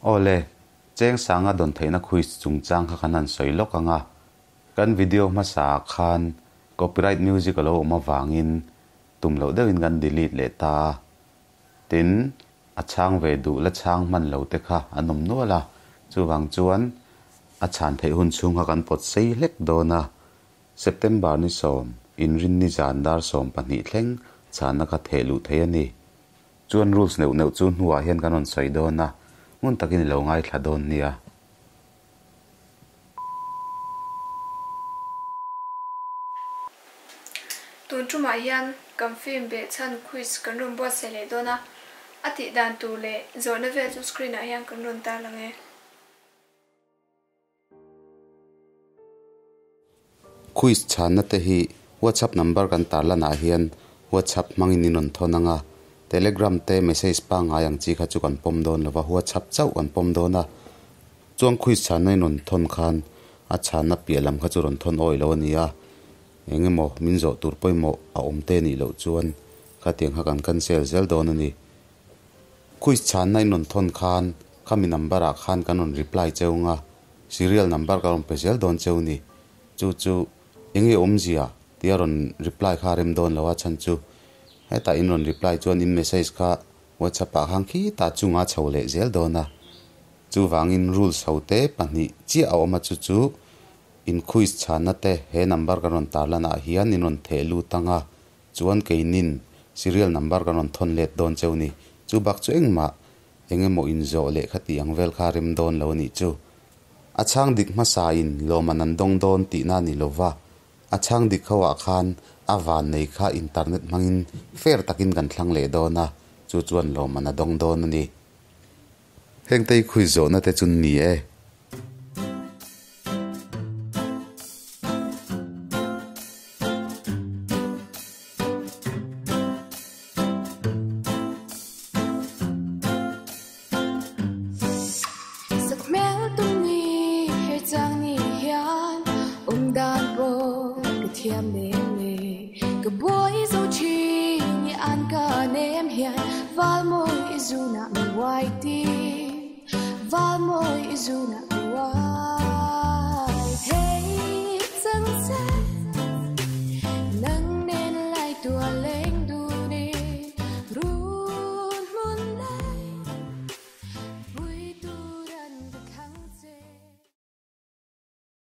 Aw le, cheng sanga dawn theihna quiz chungchang kha kan han sawi lawk ang a. Kan video hmasa ah khan copyright music a lo awm avangin tum loh deuhin kan delete leh ta a. Tin, a chhang ve duh la chhang hman lo te kha an awm nual a, chuvang chuan a chhan theih hun chhung kha kan pawt sei hlek dawn a. September ni sawm, inrinni zan dar 12 thleng chhanna kha theh luh theih a ni. Chuan rules neuh neuh chu hnuah hian kan rawn sawi dawn a, ngun takin i lo ngaithla dawn nia. Tun tumah hian kan film behchhan quiz kan rawn buatsaih leh dawn a, a tih dan tur leh zawhna vel chu screen ah hian kan rawn tarlang e. Quiz chhanna te hi WhatsApp number kan tarlanah hian WhatsApp hmangin in rawn thawn ang a, Telegram te message pangngai ang chi kha chu kan pawm dawn lo va, WhatsApp chauh kan pawm dawn a. Chuan quiz chhanna in rawn thawn khan a chhanna piah lam kha chu rawn thawn awih lo a ni a, eng emaw min zawh tur pawimawh a awm te nih loh chuan khatiang kha kan cancel zel dawn a ni. Quiz chhanna in rawn thawn khan khami number ah khan kan rawn reply cheu nga, serial number ka rawn pe zel dawn cheu ni. Chu chu enge awmzia tia rawn reply kha a rem dawn lo a chhan chu hetah in rawn reply chuan in message kha WhatsApp ah khan khitah chunga chho leh zel dawn a. Chuvangin rules ho te pahnih chiah a awm a chu chu in quiz chhanna te he number kan rawn tarlan ah hian in rawn theh lut ang a, chuan keinin serial number kan rawn thawn let dawn cheu ni. Chu bak chu engmah eng emaw inzawh leh kha tih ang vel kha a rem dawn lo a nih chu. A chhang dik hmasa in lawman an dawng dawn tihna a ni lova, a chhang dik ho ah khan a van nei kha internet hmangin fair takin kan thlang leh dawn a, chu chuan lawman a dawng dawn a ni. Heng te i khui zawhna te chu ni e.